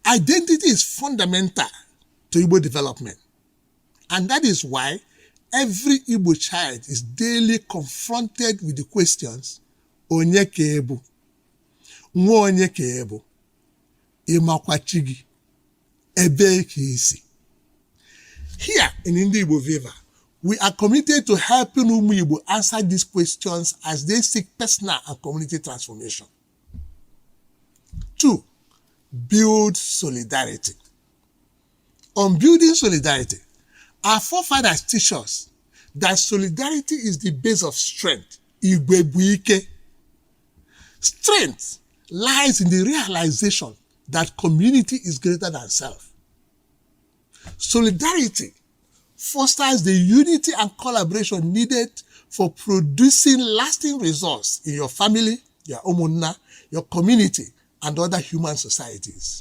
Identity is fundamental to Igbo development. And that is why every Igbo child is daily confronted with the questions, onye ka ebu, nwa onye ka ebu, ịmakwa chi gị, ebe ka isi. Here in Ndị Igbo Viva, we are committed to helping Umu Igbo answer these questions as they seek personal and community transformation. 2. Build solidarity. On building solidarity, our forefathers teach us that solidarity is the base of strength. Igwebuike. Strength lies in the realization that community is greater than self. Solidarity fosters the unity and collaboration needed for producing lasting results in your family, your umunna, your community, and other human societies.